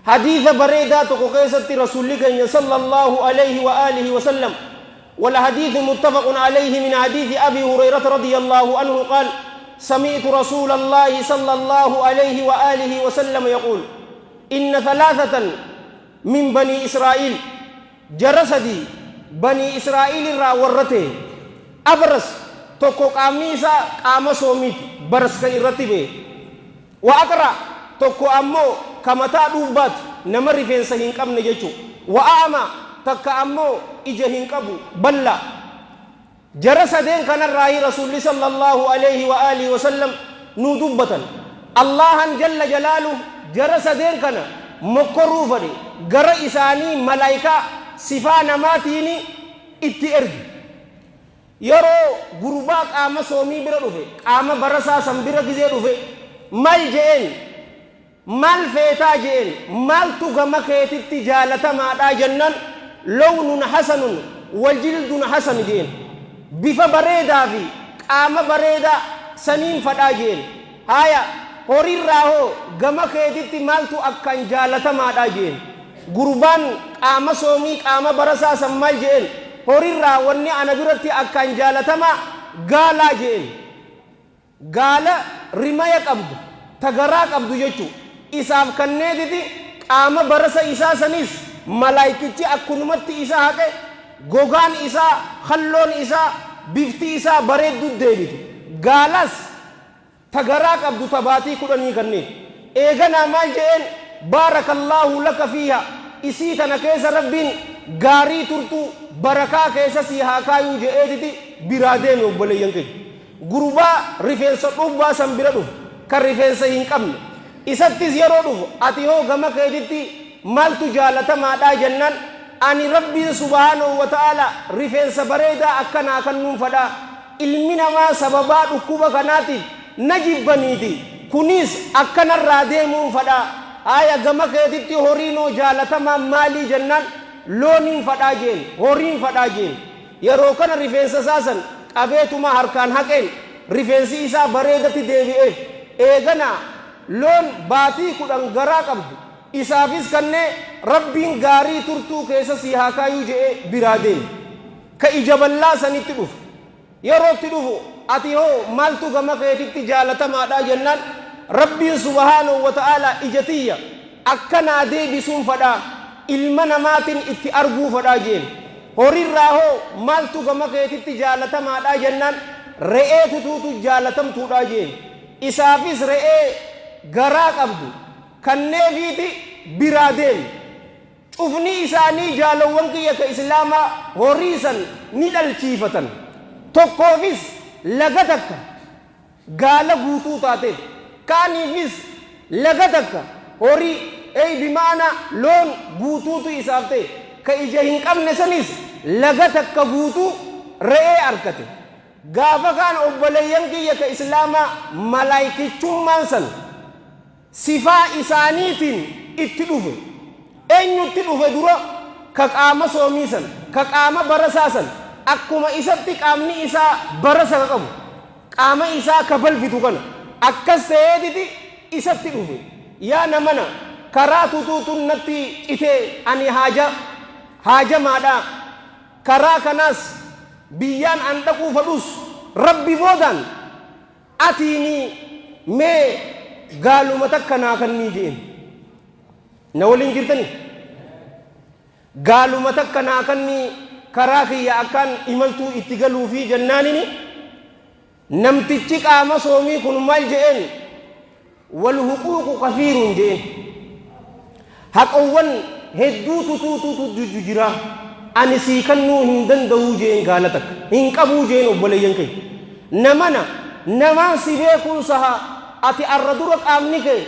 Hadiisa bareedaa tokko keessatti Rasuulli keenya sallallaahu aleyhi wa aalihi wa sallam والحديث متفق عليه من حديث أبي هريرة رضي الله عنه قال سمعت رسول الله صلى الله عليه وآله وسلم يقول إن ثلاثة من بني إسرائيل جرسدي بني إسرائيل را ورته أبرس tokko qaamni isaa qaama soomiiti baras kan irratti ba'e Wa aqra, tokko ammoo ka mataa dhuubbaati, nama rifeensa hin qabne jechu. Wa a'ma, takka ammoo ija hin qabu, ballaa. Jara sadeen kanarraahi Rasuulli sallallaahu aleyhi wa aalihi wa sallam nuu dubbatan. Allaahan jalla jalaaluh jara sadeen kana mokkoruu fadhe, gara isaanii malaaykaa sifaa namaatiini itti erge. Yeroo gurbaa qaama soomii bira dhufe, qaama barasaa san bira gizee dhufe, mal je'een? Maal feetaa je'een? Maaltu gama keetitti jaalatamaadhaa jennaan, Lownun hasanun wa jildun hasan je'een. Bifa bareedaa fi qaama bareedaa saniin fadhaa je'een. Haaya, horiirraa hoo gama keetitti maaltu akkaan jaalatamaadha je'een. Gurbaan qaama soomii qaama barasaa san maal je'een, horirraa wanni ana biratti akkaan jaalatamaa gaalaa je'een. Gaala rimaya qabdu, ta garaa qabdu jechu. Isaaf kanneetiti qaama barasa isaa saniis malaaykichi akkunumatti isa haqe, gogaan isaa, kalloon isaa, bifti isaa bareeddu deebite. Gaalas ta garaa qabdu ta baatii kudhanii kanniif. Eeganaa maal je'een, Baarakallaahu laka fiihaa, isii tana keessa Rabbiin gaarii turtuu, barakaa keessa sii haa kaayuu je'eetiti biraa deeme obboleeyyan kiyya. Gurbaa rifeensa dhuubbaa san bira dhufe, ka rifeensa hin qabne. Isattis yeroo dhufu, ati hoo gama keetitti maaltu jaalatamaadhaa jennaan, ani Rabbiin subhaanahu wa ta'aalaa rifeensa bareedaa akka naa kannuun fadhaa, Ilmi namaa sababaa dhukkuba kanaatiif na jibbaniiti, kuniis akka narraa deemuun fadha. Haaya gama keetitti horiinoo jaalatamaan maalii jennaan, looniin fadhaa jeen, horiin fadhaa jeen. Yeroo kana rifeensa isaa san qabeetuma harkaan haqeen rifeensi isaa bareedatti deebi'eef. Eeganaa loon baatii 10 garaa qabdu isaafis kannee Rabbiin gaarii turtuu keessa sii haa kaayuu je'ee biraa deeme. Ka ija ballaa sanitti dhufu. Yeroo itti dhufu, ati hoo maaltu gama keetitti jaalatamaadha jennaan, Rabbiin subhaanahu wa ta'aalaa ija tiyya akka naa deebisuun fadha, ilma namaatin itti arguu fadha jeen. Horirraa hoo maaltu gama keetitti jaalatamaadha jennaan, re'ee tutuutu jaalatamtuudha jeen. Isaafis re'ee garaa qabdu kanneefiiti biraa deeme. Cufni isaanii jaalowwan kiyya ka islaamaa horii san ni dhalchiifatan. Tokkoofis laga takka gaala guutuu taateef. Kaaniifis laga takka horii, ey bima'anaa loon guutuutu isaaf ta'e. Ka ija hin qabne sanis laga takka guutuu re'ee arkate. Gaafa kaan obboleeyyan kiyya ka islaamaa malaaykichummaan san sifaa isaaniitiin itti dhufe. Eenyutti dhufe dura? Ka qaama soomii san, ka qaama barasaa san, akkuma isatti qaamni isaa barasa ka qabu, qaama isaa ka balfitu kana, akkas ta'eetiti isatti dhufe. Yaa namana, karaa tutuutun natti citee ani haaja, haajamaadhaa. Karaa kanaas biyyaan an dhaquu fadhus Rabbi boodaan Atiini mee gaaluma takka naa kannii je'een. Na waliin jirtanii? Gaaluma takka naa kannii karaa kiyya akkaan imaltuu itti galuufii jennaanini namtichi qaama soomii kun maal je'een? Wal huquuqu kathiirun je'een. Haqawwan hedduu tutuututu jira. Ani sii kannuu hin danda'uu je'een gaala takka. Hin qabuu je'een obboleeyyan kiyya. Namana namaan si beekuun saha ati arra dura qaamni kee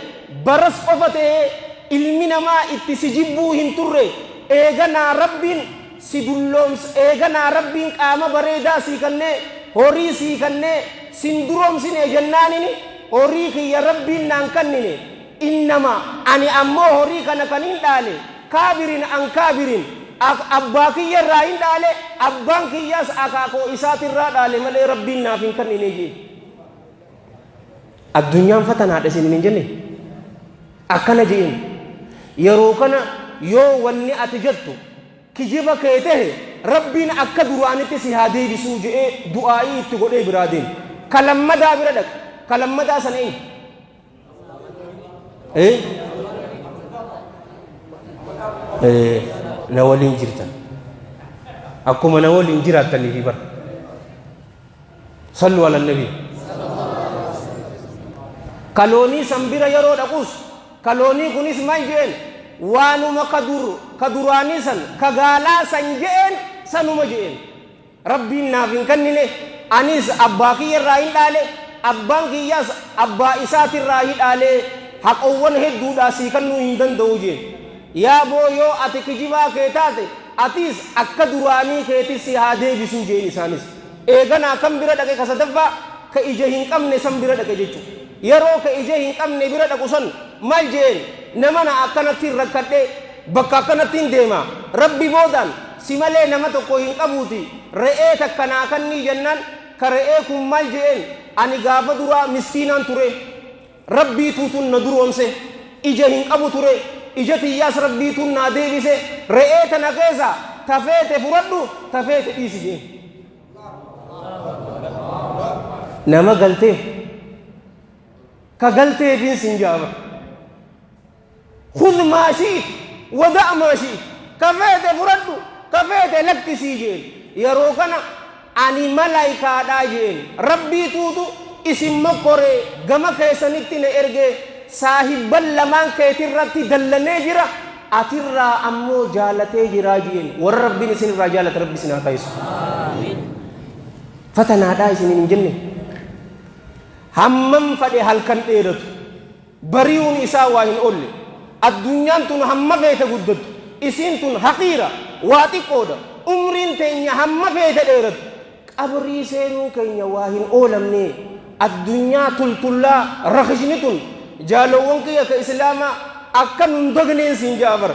baras qofa ta'ee ilmi namaa itti si jibbuu hin turre eeganaa Rabbiin si dullooms eeganaa Rabbiin qaama bareedaa sii kannee horii sii kannee sin duroomsine jennaanini horii kiyya Rabbiin naan kannine Innama ani ammoo horii kana kanin dhaale kaabirin an kaabirin abbaa kiyya irraayin dhaale, abbaan kiyyaas akaakoo isaatirraa dhaale malee Rabbiin naaf hin kannine jeen. Addunyaan fatanaadha isiniin hin jenne? Akkana jeen. Yeroo kana yoo wanni ati jettu kijiba kee tahe, Rabbiin akka duraanitti si haa deebisuu je'ee du'aa'ii itti godhee biraa deeme. Ka lammadaa bira dhaqe. Ka lammadaa san eenyu? Eh? Eh, na waliin jirtan. Akkuma na waliin jiraattaniifi bara. Sallu ala nabi. Ka loonii san bira yeroo dhaquus ka loonii kunis maal je'een? Waanuma ka dur ka duraanii san ka gaalaa san je'een sanuma je'een. Rabbiin naaf hin kannine, anis abbaa kiyya irraa hin dhaale, abbaan kiyyaas abbaa isaatirraa hi dhaalee haqowwan hedduudhaa sii kannuu hin danda'u jeen. Yaa boo yoo ati kijibaa kee taate atiis akka duraanii keeti si haa deebisuu jeen isaanis. Eeganaa kam bira dhaqe ka sadaffaa ka ija hin qabne san bira dhaqe jechu. Yeroo ka ija hin qabne bira dhaqu san maal jeen namana akkanattiin rakkadhe bakka akkanattiin deema Rabbi boodaan si malee nama tokko hin qabuuti re'ee takka naa kannii jennaan ka re'ee kun maal je'een ani gaafa duraa miskiinaan ture Rabbiituutun na duroomse ija hin qabu ture ija tiyyaas Rabbiituun naa deebise re'ee tana keessa ta feete furadhu ta feete dhiisi je'een. Nama galteef ka galteefiin sin ja'a bar. Khudh maa shi'it wa da' maa shi'it. Ka feete fudhadhu, ka feete lakkisii je'een. Yeroo kana ani malaykaadhaa je'een. Rabbiituutu isin mokkoree gama keessanitti na ergee saahibban lamaan keetirratti dallanee jira, atirraa ammoo jaalatee jiraa je'een. Warra Rabbiin isin irraa jaalate Rabbi isin haa taasisu. Fatanaadhaa isiniin hin jenne. Hammam fadhe halkan dheeratu. Bari'uun isaa waa hin oolle. Addunyaan tun hamma feete guddattu, isiin tun haqiira, waa xiqqoodha. Umriin teenya hamma feete dheerattu, qabrii seenuun keenya waa hin oolamne. Addunyaa tultullaa rakishni tun jaalowwan kiyya ka Islaamaa akka nun dagneen siin ja'a bar.